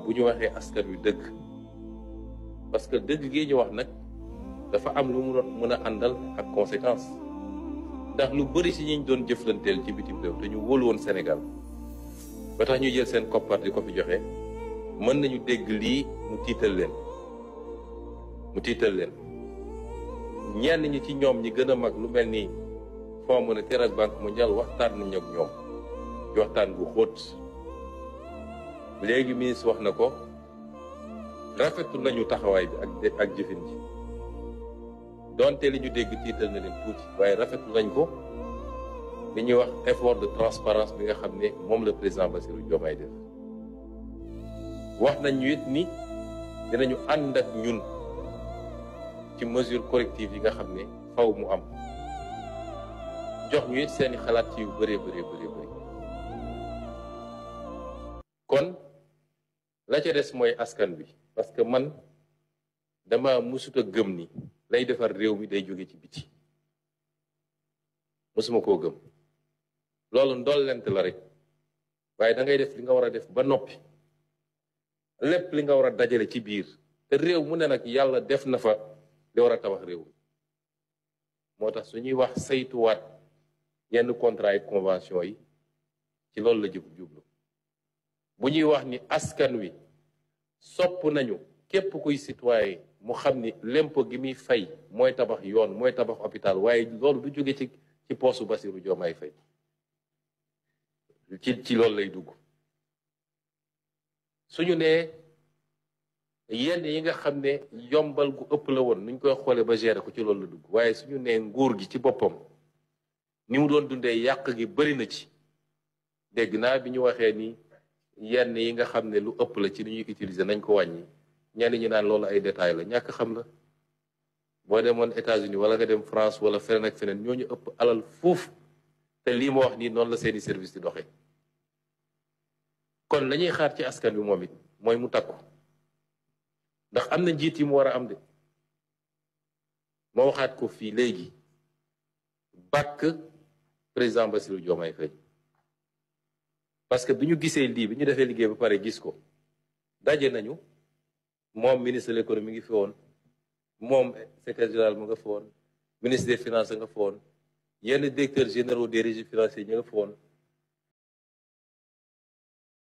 bu ñu waxee askan wi dëgg parce que dëgg gi ñu wax nag dafa am lu mu mën a àndal ak conséquence ndax lu bëri si ñi ñu doon jëflanteel ci bitim réew te ñu wóolu woon Sénégal ba tax ñu jël seen koppar di ko fi joxe mën nañu dégg lii mu tiital leen ñenn ñi ci ñoom ñi gën a mag lu mel ni Fonds monétaire ak Banque mondiale waxtaan nañu ak ñoom ci waxtaan bu xóot léegi ministre wax na ko rafetu nañu taxawaay bi ak jëfin ji donte li ñu dégg tiital na leen tuuti waaye rafetu nañ ko li ñuy wax effort de transparence bi nga xam ne moom la président Bassirou Diomaye def wax nañ ñu it ni dinañu ànd ak ñun ci mesure corrective yi nga xam ne faw mu am jox ñu it seeni xalaat ci yu bëree bëri kon la ca des mooy askan bi parce que man dama mësut a gëm ni lay defar réew mi day jóge ci biti mësuma koo gëm loolu ndollent la rek waaye da ngay def li nga war a def ba noppi lépp li nga war a dajale ci biir te réew mu ne nag yàlla def na fa li war a tabax réew mi moo tax su ñuy wax saytuwaat yenn contrat yi convention yi ci loolu la jublu bu ñuy wax ni askan wi sopp nañu képp kuy citoyen mu xam ni lempo gi muy fay mooy tabax yoon mooy tabax hôpital waaye loolu du jóge ci poosu Bassirou Diomaye Faye ci loolu lay dugg suñu nee yenn yi nga xam ne yombal gu ëpp la woon nuñ koy xoole ba gérer ko ci loolu la dugg waaye suñu nee nguur gi ci boppam ni mu doon dundee yàq gi bëri na ci dégg naa bi ñu waxee ni yenn yi nga xam ne lu ëpp la ci li ñuy utiliser nañ ko wàññi ñenn ñi naan loolu ay détails la ñàkk xam la boo demoon États-Unis wala nga dem France wala feneen ak feneen ñooñu ëpp alal foofu te lii ma wax nii noonu la seeni service di doxee kon la ñuy xaar ci askan bi moom it mooy mu takku ndax am na njiit yi mu war a am de ma waxaat ko fii léegi bàkk président Bassirou Diomaye Faye parce que bi ñu gisee lii bi ñu defee liggéey ba pare gis ko daje nañu moom ministre de l'économie ngi fi woon moom secrétaire général mu nga fa woon ministre des finances nga fa woon yenn directeurs généraux des régies financiers ñu nga fa woon